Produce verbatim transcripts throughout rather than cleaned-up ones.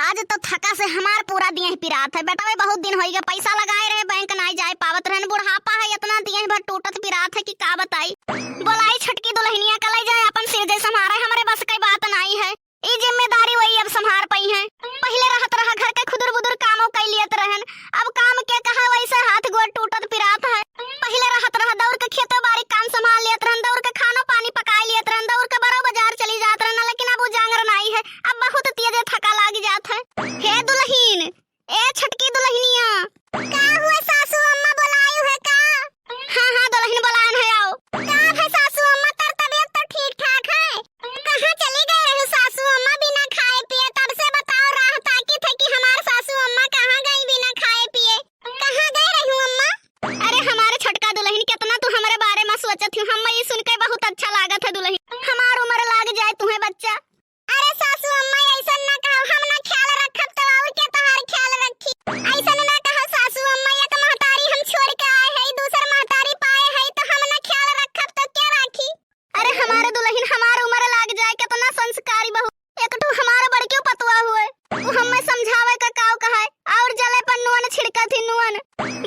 आज तो थका से हमार पूरा दियह पिरात है। बेटवा बहुत दिन होइगे, पैसा लगाए रहे बैंक, नाई जाए पावत रहन। बुढ़ापा है, इतना दियह भर टूटत पिरात है कि का बताई। बोलाई छोटकी दुल्हनिया का, लइ जाए अपन सिर जे संभारे, हमरे बस के बात नाई है। ई जिम्मेदारी वही अब संभार पइहैं। पहिले रहत रहा घर के खुदुर बुदुर कामो कइ लियत रहन, अब काम के कहा वैसे हाथ गोड़ टूटत पिरात है। पहिले रहत रहा दौड़ के खेतो बारी काम संभाल लियत रहन, दौड़ के खानो पानी पकाइ लियत रहन, दौड़ के बड़ो बाजार चली जात रहन, लेकिन अब उ जांगर नाई है, अब बहुत तेजे थका लागि जात है। हे दुलहिन, ए छोटकी दुलहिनिया। का हुआ सासू अम्मा, बोलायु है का? हाँ, हाँ, दुलहिन बोलायन है, आओ। का है सासू अम्मा, तर तबीयत तो ठीक ठाक है? कहाँ चली गई रहू सासू अम्मा बिना खाए पिए? तब से बताओ, राह ताकित है कि हमार सासू अम्मा कहाँ गई बिना खाए पिए? कहाँ गई रहू अम्मा? अरे हमारे छोटका दुलहिन, कितना तू हमरे बारे मा सोचत हू, हम्मे ई सुन के बहुत अच्छा लागत है दुलहिन। हमार उमर लाग जाए तुहैं बच्चा। अरे सासू अम्मा, अइसन ना कहो, हम ना ख्याल रखब तो और के तोहार ख्याल रखी? अइसन ना कहो सासू अम्मा, एक महतारी हम छोड़ के आए हई, दूसर महतारी पाए हई तो हम ना ख्याल रखब तो के राखी? अरे हमार दुलहिन, हमार उमर लाग जाए, कितना संस्कारी बहू। एक ठो हमार बड़की पतोह हुए, उ हम्मे समझावे का काव कहाए, और जले पर नुअन छिड़कत ही नुअन।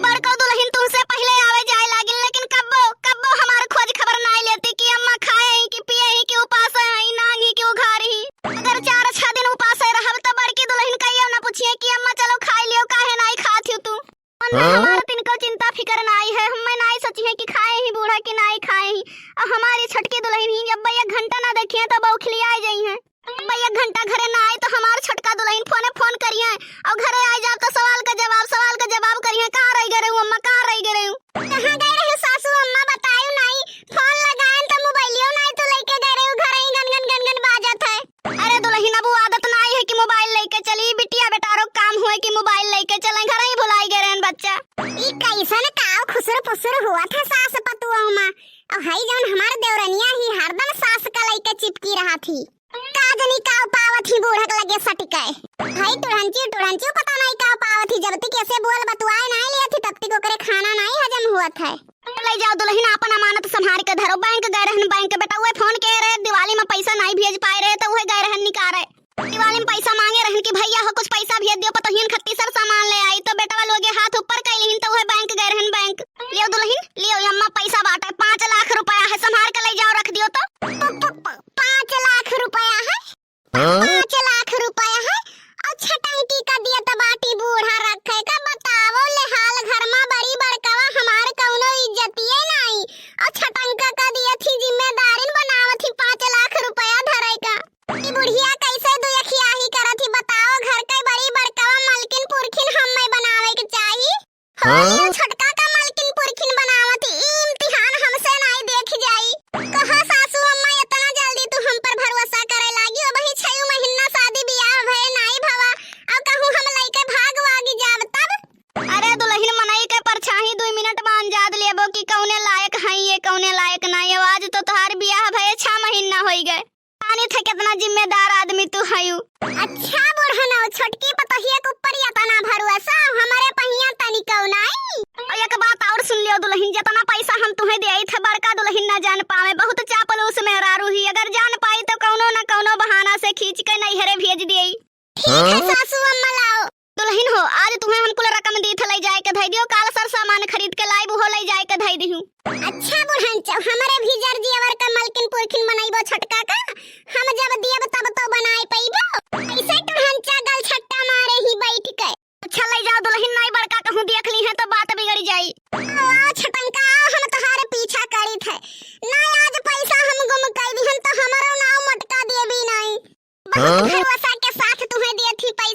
बड़को दुलहिन तुहसे पहिले आवे जाए लागिन, लेकिन कब्बो, कब्बो हमार खोज खबर नाई लेती कि अम्मा खाए ही कि पिए ही कि उपासे ही, नांग ही कि उघार ही। अगर चार छह दिन उपासे रहब तो बड़की दुलहिन कहियो ना पूछिए कि अम्मा चलो खाई लियो, काहे नाई खात हो तू। ओन्ने हाँ? हमार तिनको चिंता फिकर नाई है, हम्मे नाई सोचिए कि खाए ही बूढ़ा कि नाई खाए ही। और हमारी छोटकी दुलहिन ही जब एक घंटा ना देखिए तो बौखलियाए जइहैं। अब एक घंटा घरे ना आई तो हमार छोटका दुलहिन फोने फोन करिहैं और घरे आई जाब तो सवाल का जवाब, सवाल का जवाब करिहैं, "कहाँ रहि गए रहू अम्मा, कहाँ रहि गए रहू?" कहाँ गए रहू सासू अम्मा, बतायू नाई, फोन लगाएन तो मोबाइलियो नाई तो लेके गए रहू, घरे ही गन गन गन गन बाजत है। अरे दुलहिन, अब वो आदत नाई है कि मोबाइल लेके चली, बिटिया बेटारो काम हुए कि मोबाइल लेके चले, घरे ही भुलाई गए रहन बच्चा। ई कैसन काव खुसुर फुसुर हुआ था सास पतुआ मा, और हई जौन हमार देवरनिया ही हरदम सास का लेके चिपकी रहा थी। का जनी का पावत ही बूढ़क लगे सटिके। हई टुढ़ंची, टुढ़ंची पता नाई का पावत ही, जब तक ऐसे बोल बतुआए नाई लिया थी, तब तक ओकरे खाना नाई हजम हुआ था। ले जाओ दुलहिन, आपन अमानत संभार के धरो। बैंक गए रहन, बैंक बेटा उहे फोन के रहे, दिवाली मा पैसा नाई भेज पाए रहे, तो उहे गए रहन निकारे। दिवाली मा पैसा मांगे रहन कि भैया हो कुछ पैसा भेज दियो, पतोहियन खत्ती सर सामान ले आई, तो बेटवा लोगे हाथ ऊपर कइ लिहिन, तो उहे बैंक गए रहन बैंक। लियो दुलहिन, लियो, अम्मा पैसा बाटे, पाँच लाख रुपया है, संभार के ले जाओ, रख दियो तो। प-, प-, प-, पाँच लाख रुपया है? हाँ? पाँच लाख रुपया है? और छटंकी का दियत बाटी बूढ़ा रखे का, बतावो ले हाल घर मा बड़ी बड़कवा हमार कौनो इज्जतिये नाई, और छटंका का दियत ही जिम्मेदारिन बनावत ही पाँच लाख रुपया धरे का। ई बुढ़िया कैसे दुयखियाही करत ही, बताओ, घर के बड़ी बड़कवा मलकिन पुरखिन हम्मे बनावे के चाही। हाँ? होलियो छोटका का मलकिन पुरखिन बनावत ही, ई इम्तिहान हमसे नाई देख जाई। कहो सासू अम्मा, इतना जल्दी तू हम पर भरोसा करे लागी? अबही छयू महीना शादी बियाह भए नाई भवा, और कहूँ हम लइके भाग वागी जाब तब? अरे दुलहिन, मनई के परछाही दुई मिनट मा अंजाद लेबो कि कौने लायक हई ये, कौने लायक नाई। आज तो तोहार बियाह भए छह महीना होई गए। जानी थे कितना जिम्मेदार आदमी तू हयू। अच्छा बुढ़नो, छोटकी पतोहिया के ऊपर इतना भरोसा, हमरे पहिया तनिको नाई। और एक बात और सुन लियो दुलहिन, जितना पैसा हम तुहे देई थे, बड़का दुलहिन ना जान पावे, बहुत चापलूस मेहरारू ही, अगर जान पाई तो कौनो न कौनो बहाना से खींच के नैहरे भेज देई। ठीक है हाँ? सासू अम्मा लाओ। दुलहिन हो, आज तुहे हम कुल रकम दी थे, ले जाए के धई दियो, काल सर सामान खरीद के लाइब, उहो ले जाए के धई दिहू। अच्छा बुढ़नचो, हमरे भी जर जियवर का मलकिन पुरखिन बनइबो छोटका का, हम जब दियब तब तो बनाए पइबो। ऐसे टुढ़नचा गल छट्टा मारे ही बैठ के। अच्छा ले जाओ दुलहिन, नाई बड़का कहूँ देख लिहे तो बात बिगड़ जाई। आओ, आओ छटंका, आओ, हम तोहारे पीछा करी थे। ना आज पैसा हम गुम कई दिहन तो हमरो नाव मटका देबी नाई। बहुत हाँ? भरोसा के साथ तुहे दिए थी पैसा।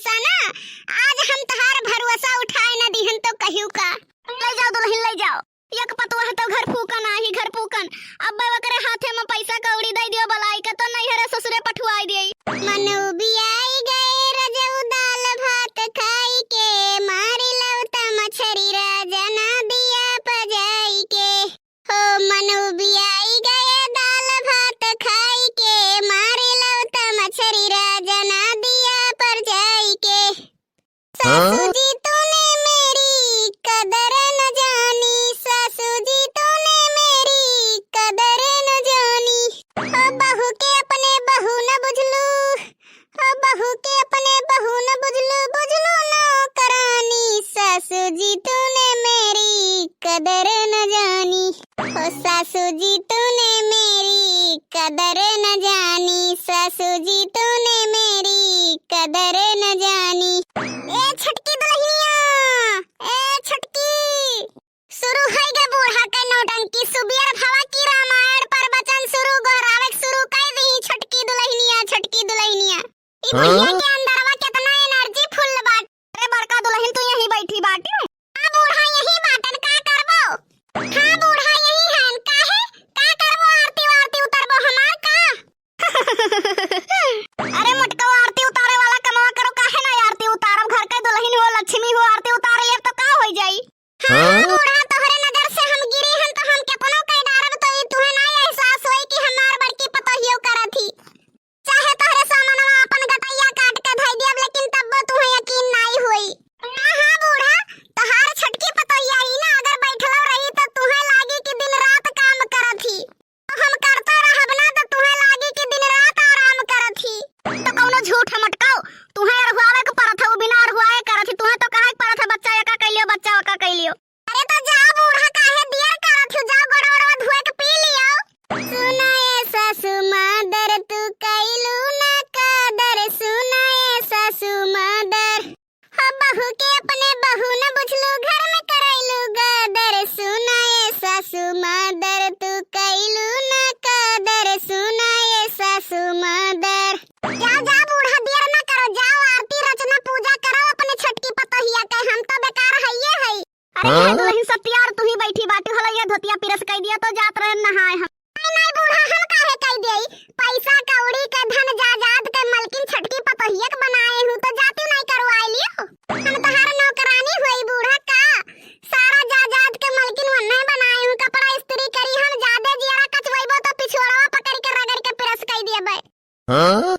भैया के अंदरवा केतना energy full बाटे। अरे बड़का दुलहिन, तू यहीं बैठी बाटी? हाँ बूढ़ा, यहीं बाटन, का करबो? हाँ बूढ़ा, यहीं हन, काहे? का करबो, आरती वारती उतरबो हमार का? अरे मोटका, आरती उतारे वाला कमवा करो, काहे ना आरती उतारब? घर के दुलहिन हो, लक्ष्मी हो, आरती उतार लेब तो का होई जाई? हाँ बूढ़ा, तोहरे नजर से हम गिरी हन तो हम केतनो कह डारब तो ई तुहे ना एहसास होई कि हमार बड़की पतोहियो करत ही। चाहे तोहरे सामनवा अपन गटैया काट के धई दियब, लेकिन तब्बो तुहे यकीन नाई होई। हाँ, हाँ बूढ़ा, तोहार छोटकी पतोहिया ही ना अगर बैठलो रही तो तुहे लागी कि दिन रात काम करत ही। हम करतो रहब ना तो तुहे लागी कि दिन रात आराम करत ही। तो कौनो झूठ मटकाओ, तुहे अरहुआवे के परत है, उ बिना अरहुआए करत ही। तुहे तो कहे के परत है, "बच्चा एका कैलियो, बच्चा ओका कैलियो।" अरे तो जाओ बूढ़ा, काहे देर करत हो, जाओ गोड़ वोड़वा धोए के पी लियो। सुना ए सासू मादर तू कैलू ना कादर, सुना ए सासू मादर। हो बहू के अपने बहू न बुझलू, घर में करैलू गदर, सुना ए सासू मादर तू कैलू ना कादर, सुना ए सासू मादर। जाओ, जाओ बूढ़ा, देर ना करो, जाओ आरती रचना पूजा करो अपने छोटकी पतोहिया के, हम तो बेकार हइये हई। अरे हाँ? दुलहिन सब तैयार, तू ही बैठी बाटी होला, ये धोतिया पिरस कई दिया तो जात रहे नहाए हम। नहीं, नहीं बूढ़ा, हम काहे कई देई? पैसा कौड़ी के धन जायदाद के मलकिन छोटकी पतोहिया के बनाए हूँ, तो जाती नहीं करवाई लियो। हम तोहार नौकरानी होई बूढ़ा का? सारा जायदाद के मलकिन वन्ने बनाए हूँ, कपड़ा इस्त्री करी हम, जादे जियरा कचवैबो तो पिछुआड़वा पकड़ के रगड़ के पिरस कई देबे। हाँ?